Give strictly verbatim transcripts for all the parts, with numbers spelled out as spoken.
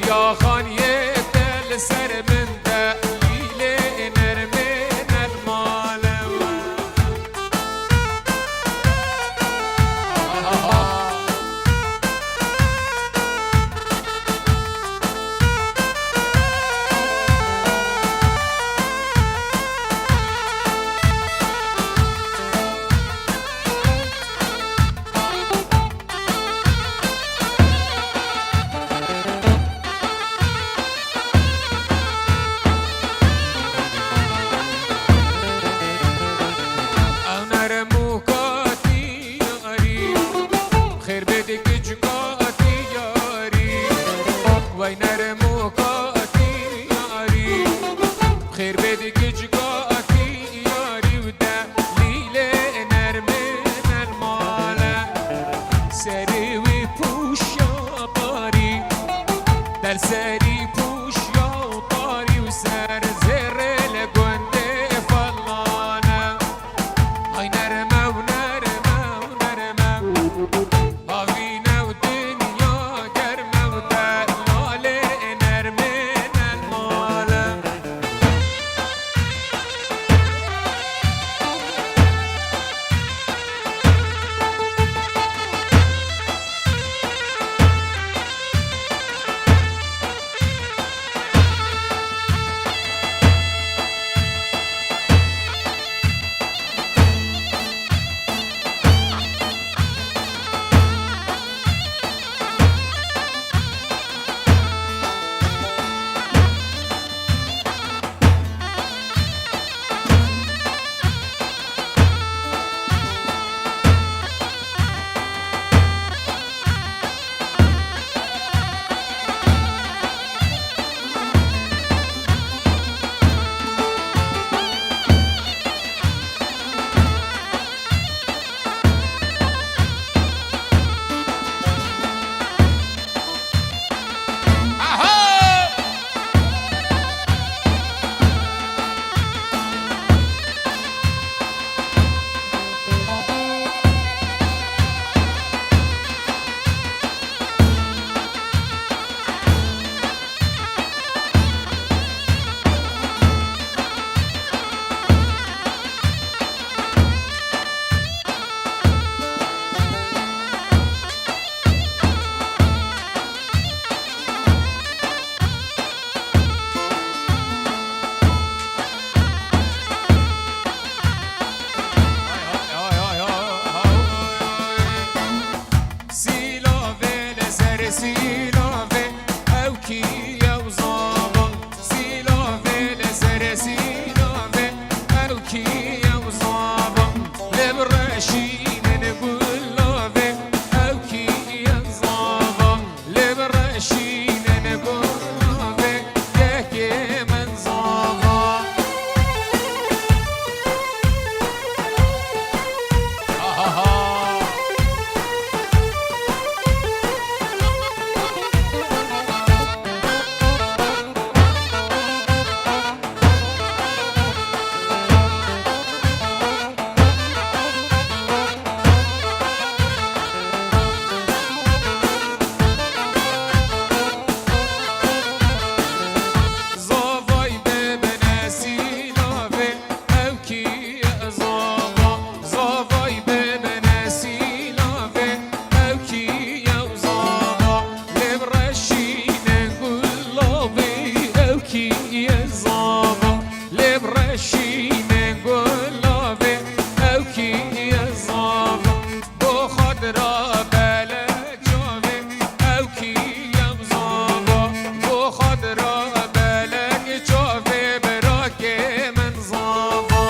Yaxaniyê te li ser min de, lîlê nermê nermale we. Ew nerm û katî yarî, xêr bê di gic katî yarî. Wey nerm û katî yarî, xêr bê di gic katî yarî û de Lîlê nermê nermale, serê wî pûşa parî, der serî pûşa parî û ser zêrê li gundê falane. Ay nerme û nerme û nerme. Havîne û dinya germe û delalê nermê nermale. Sîlavê li ser sîlavê, ew kî ew zava. Sîlavê li ser sîlavê, ew kî ew zava. Li bi reşînin gulavê, ew kî ew zava. Li bi reşînin gulavê, kekê min zava. Zavay bibine sîlavê, ew kî ye zava. Zavay bibine sîlavê, ew kî ye zava. Lê bi reşîne gulavê, ew kî ye zava. Lê bi reşîne gulavê, ew kî ye zava. Bo xatira belek çavê, ew kî ye zava. Bo xatira belek çavê, birakê min zava.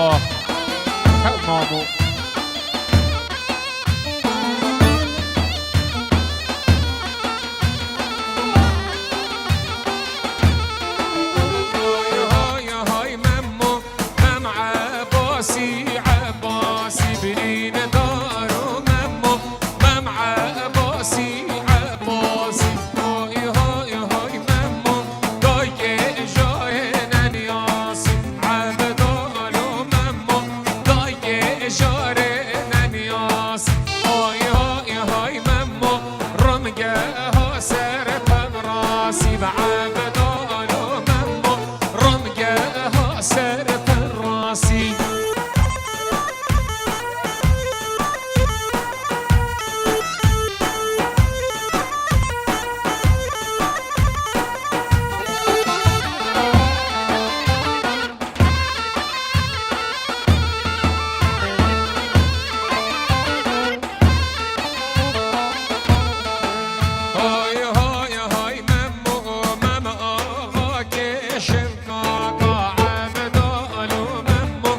Ah, hew mamo. Hay, hay, hay, Memo, Mem Ebasî, Ebasî, birîne daro Memo, Mem Ebasî, Ebasî. Hay, hay, hay, Memo, dayê jarê Neniyasî, Ebdalo Memo, dayê jarê Neniyasî. Hay, hay, hay, Memo, rimgeha ser penrasî, be Ebdalo Memo, rimgeha ser penrasî. Hay, hay, hay, Memo, Mem Axa Keşif Kaka, Ebdalo Memo,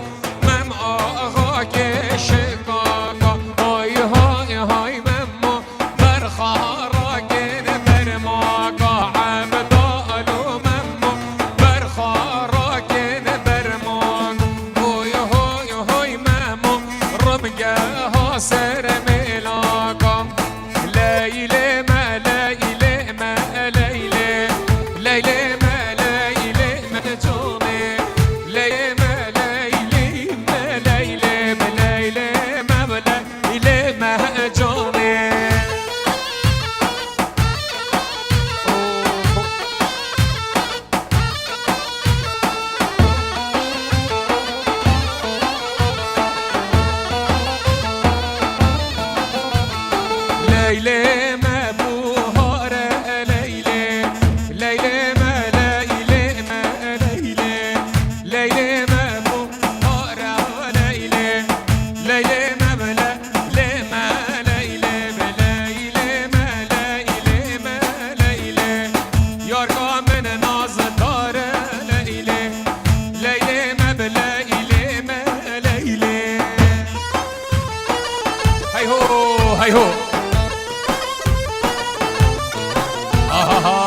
Mem Axa Keşif Kaka. Hay, hay, hay, Memo, berxa rakin bermaka, Ebdalo Memo, berxa rakin bermak. Hoy, hoy, hoy, Memo, rimgeha ser mêlaka. Leylê me, leylê me, leylê. Leylê me, leylê me canê. Leylê me, leylê me, leylê me, leylê me, leylê me canê. Leylê me buhare leylê, leylê me, leylê me, leylê, leylê me buhare leylê, leylê me bile. Lê me leylê, bi leylê me leylê, me leylê. Yarka min nazdar e leylê. Leylê me bi leylê me leylê. Hey ho, hey ho. Ahaha.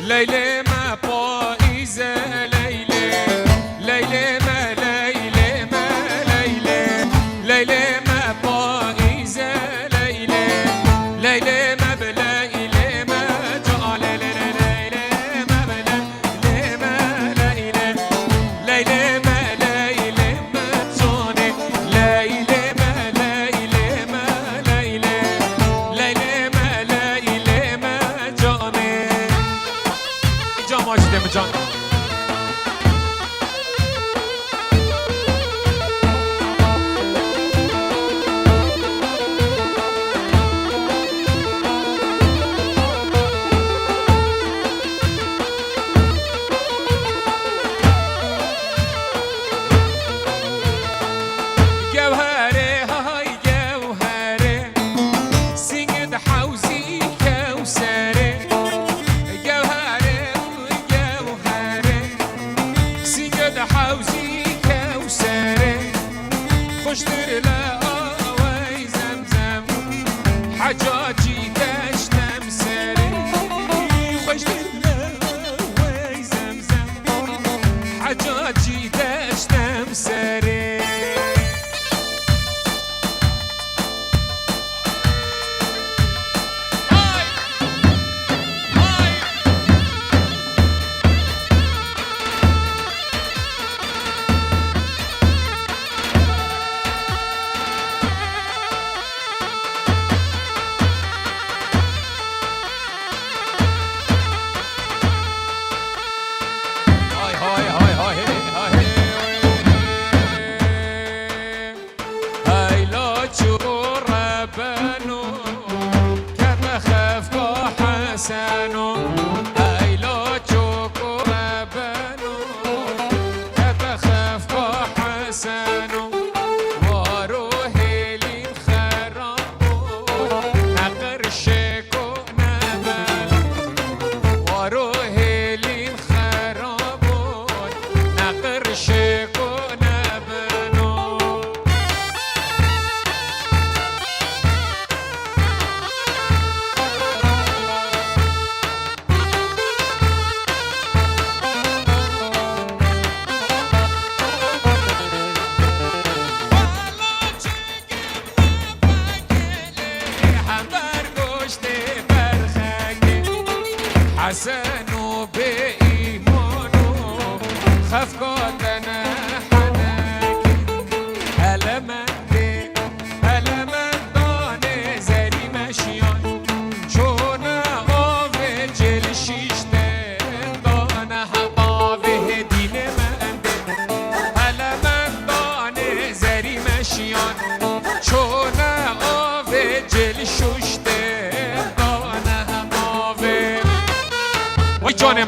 Leylê me payîze leylê, leylê me, leylê me, leylê, leylê me payîze leylê, leylê me bi leylê me ca, leylê, leylê, leylê me bi leylê. Leylê me, leylê, leylê me, leylê me, canê. Leylê me, leylê me, leylê. Leylê me, leylê me, canê. Can acı deme can. Gewherê, hay gewherê, sîngê di hewzî kewserê. Gewherê, gewherê, sîngê di hewzî kewserê. Xweştir le awey Zemzem, Hecacî deştem serê. Xweştir le awey Zemzem, Hecacî deştem serê.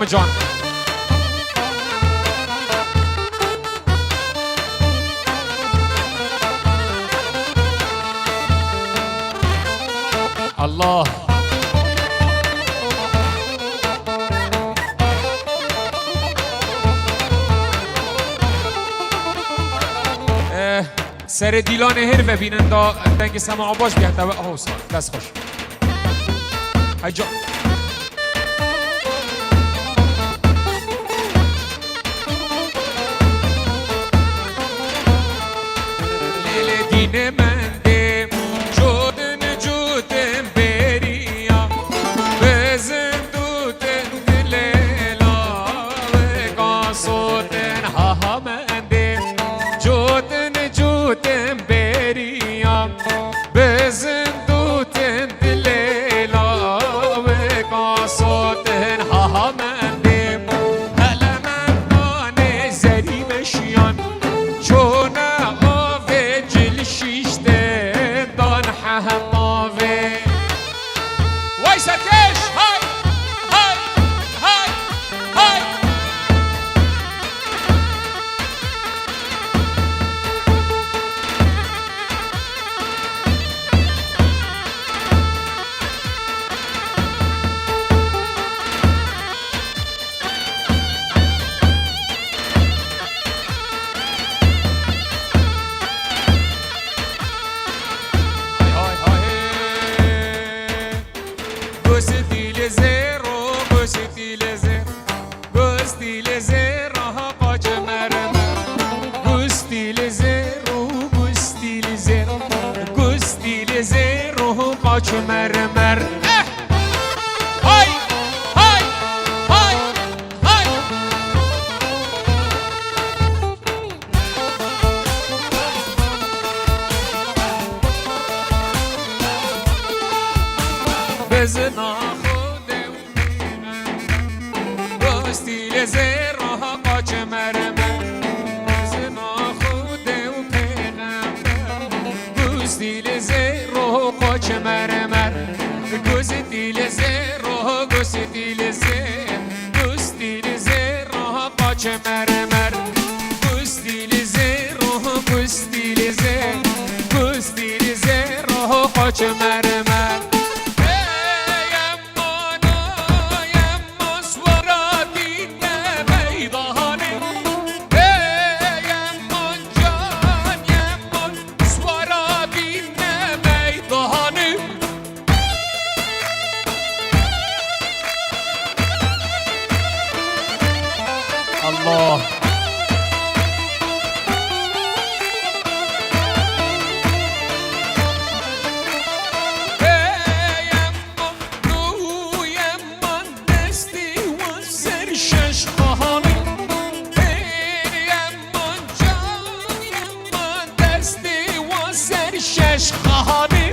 Can. Allah. Eh, serê dîlanê hêr vebînin da dengê sema baş bihete we. Oh, sağ ol. Dest xweş. Hey can. Lêlê dînê mendê, cûtin cûtin bêriya, bi zindûtin dilê lawê, ka sotin ha ha mendê, cûtin cûtin bêriya. Bi zindûtin dilê lawê, ka sotin ha ha mendê. Hele mendanê zerî meşiyan, çûne avê cil şîştê dan hehtavê. Way serkêş! Hay! Hay! Hay! Hay! Hay, hay, hay. Gustî li zêro, gustî li zêro. Gustî li zêro, qaç mermer. Gustî li zêro, gustî li zêro. Gustî li zêro, qaç mermer. Eh! Hay! Hay! Hay! Hay! Bezina Xwedê û pêxember. Gustî li zêro qaç mermer. Bezina Xwedê û pêxember. Gustî li zêro qaç mermer. Gustî li zêro, gustî li zêro. Gustî li zêro qaç mermer. Gustî li zêro, gustî li zêro. Gustî li zêro qaç mermer. Ey emman, oy emman, swara bîne meydanê. Ey emman, can emman, swara bîne meydanê. Allah. Ey emman, rûy emman, destê wan ser şeş xanî. Ey emman, can emman, destê wan ser şeş xanî.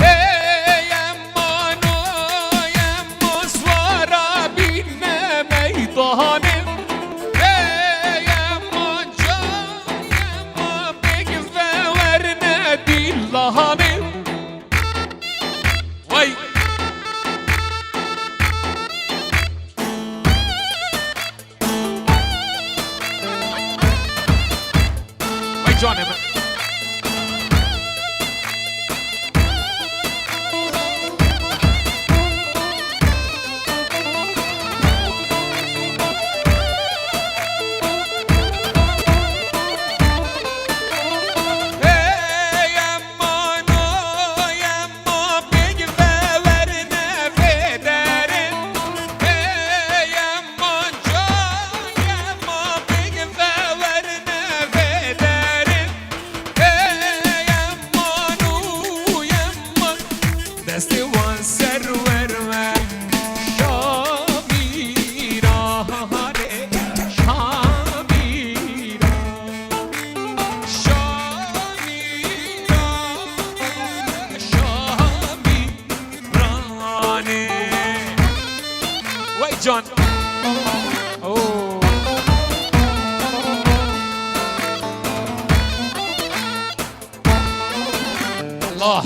Ey emman, oy emman, swara bîne meydanê. Ey emman, can emman, bêgive werne dîlanê. Wey! Wey canê min. Ey emman, oy emman, bêgive werne vê derê. Ey emman, can emman, bêgive werne vê derê. Ey emman, oy emman, destê wan ser werme. Şamîra, Şamîra, Şamîra, Şamîranê. Wey can. Oo. Allah.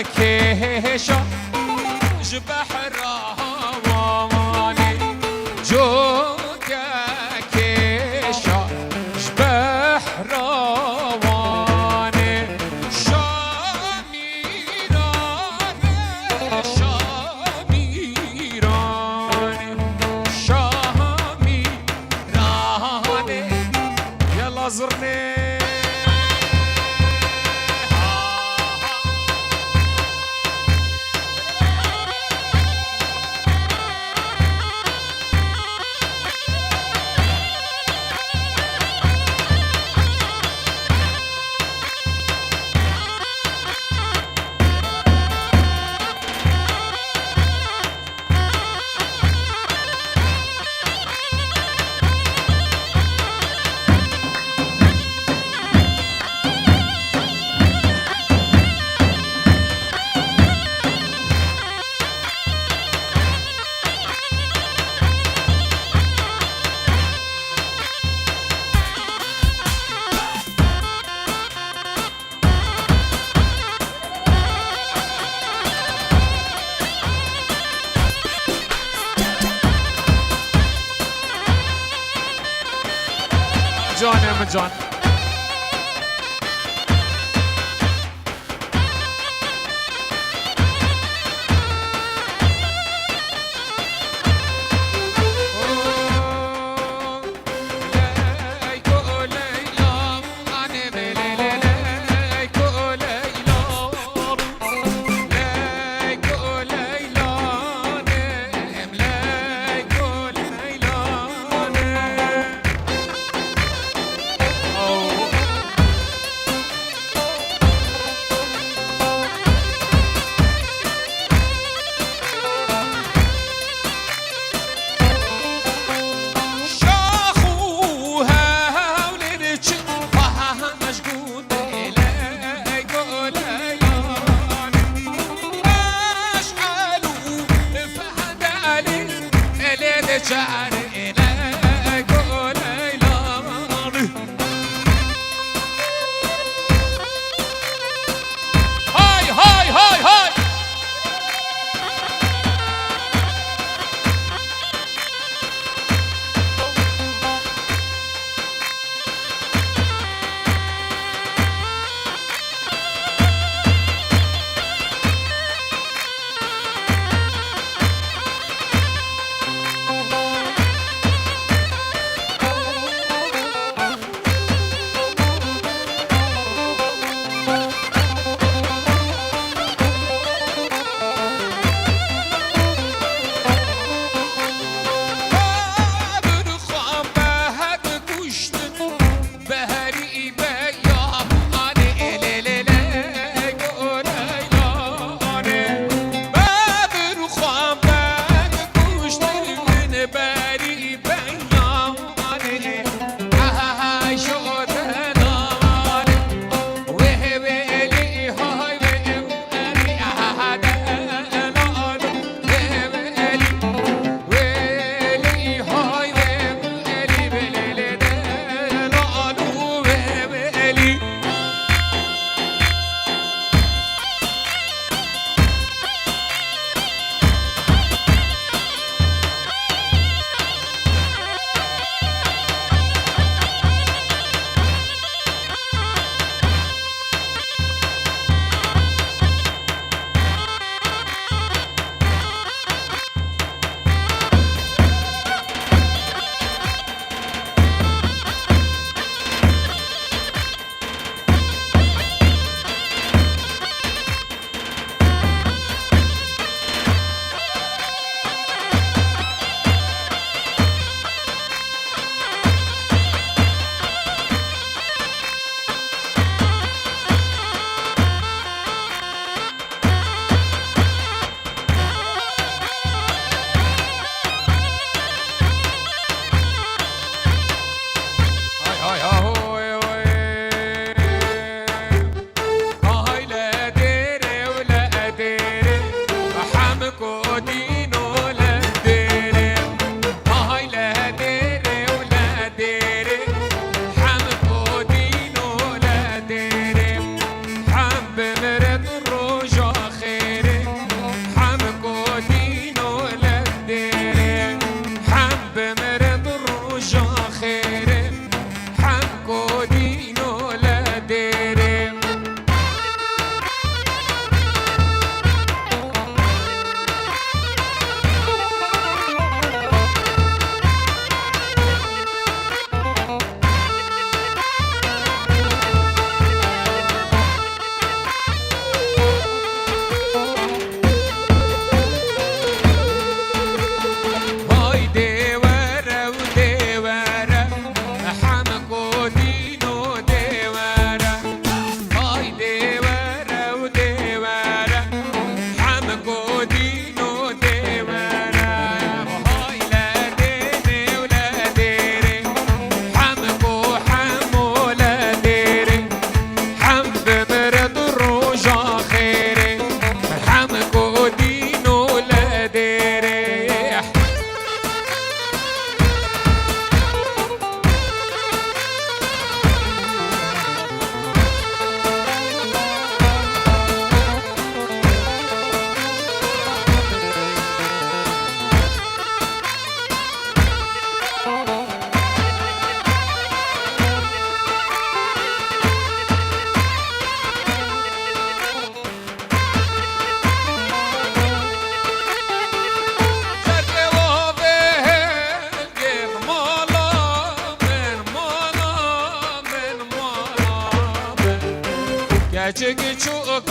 Kêşa ji behra Wanê, coke kêşa ji behra Wanê. Şamîranê, Şamîranê, Şamîranê. Yela zirnê. Canê min can. Hay, hay, hay, hay!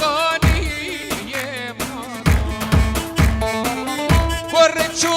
Kaniyê mano. Kur çû